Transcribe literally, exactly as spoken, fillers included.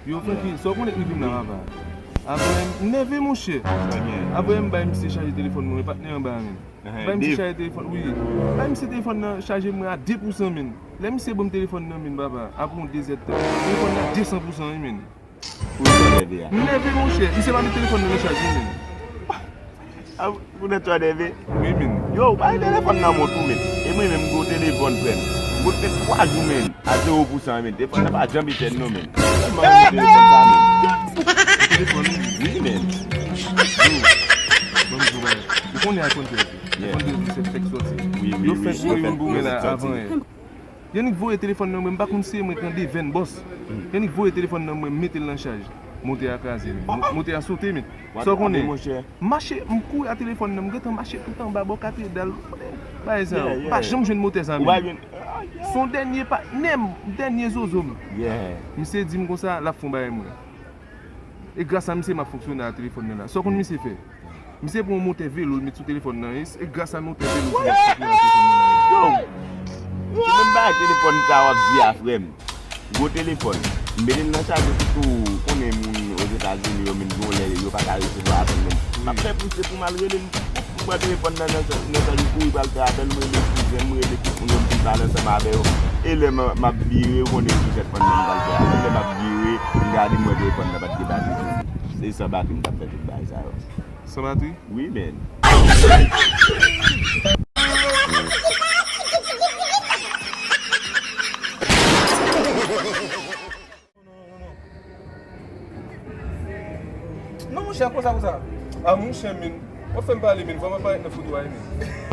Yo, Francky, sa w konnen k rive m la, papa? Avan m nève, monchè. Avan m bay misye chaje telefòn mwen, patnè anba a menm. Bay misye chaje telefòn, wi. Bay misye telefòn nan chaje mwen a de pousan, menm. Lè misye ban m telefòn nan, menm, papa, apre yon de zèdtan, telefòn nan a de san pousan, wi, menm. Pou sa w nève a? M nève, monchè. Misye pa met telefòn nan nan chaj, wi, menm. Ah, pou nèt sa w nève? Wi, menm. Yo, bay telefòn nan mwen tou, menm. E mwen menm, m gen yon telefòn, frè m. M te fè twa jou, menm. A zewo pousan, men. Telefòn nan pa janm etèn, non, men. Sèlman yon telefòn sa, men. Telefòn, wi, men. Yo, ban m di w bagay. Ou konnen iPhone twelve? Yeah. iPhone twelve li fèk sòti. Wi, wi, wi. Yo fèk voye yon goumen la avan yè. Yannick voye telefòn nan mwen, m pa konn si se mwen k an devèn, bòs. Yannick voye telefòn nan mwen, m mete l nan chaj. Motè a kraze, men. Mo-, motè a sote, men. Sa w konnen? M mache, m kouri a telefòn nan, m gentan mache tout anba bò katedral. Bagay sa yo. M pa janm jwenn motè sa, men. Se yon dènye patnè m, dènye zozo m. Misye di m konsa, l ap fè yon bagay mwen. E gras a misye m ap fonksyone a telefòn nan la. Sa w konn misye fè? Misye pran yon motè velo, l met sou telefòn nan. E, e gras a motè velo sa m ap fonksyone a telefòn nan la. Yo! Se menm bagay telefòn sa w ap di a, frè m. Gwo telefòn. M mete l nan chaje, sitou ou konnen moun Ozetazini yo menm gen yon lè yo pa ka resevwa apèl menm. M ap fè pouse pou m al rele l. M pran telefòn nan, nan, nan, nan, m kouri pral fè apèl, m rele kouzen m, m rele tout moun yo, m fin pale ansanm avè yo. E lè m, m ap vire, ou konnen ki telefòn nan m pral fè apèl, lè m ap vire, m gade m wè telefòn nan pa t gen batri. Se san batri m t ap fè tout bagay sa yo. San batri? Wi, men. Non, non, non, non. Non, monchè, konsa, konsa. Ah, monchè, men. W ap fè m pale, men. Fò m ap parèt nan foto a, men.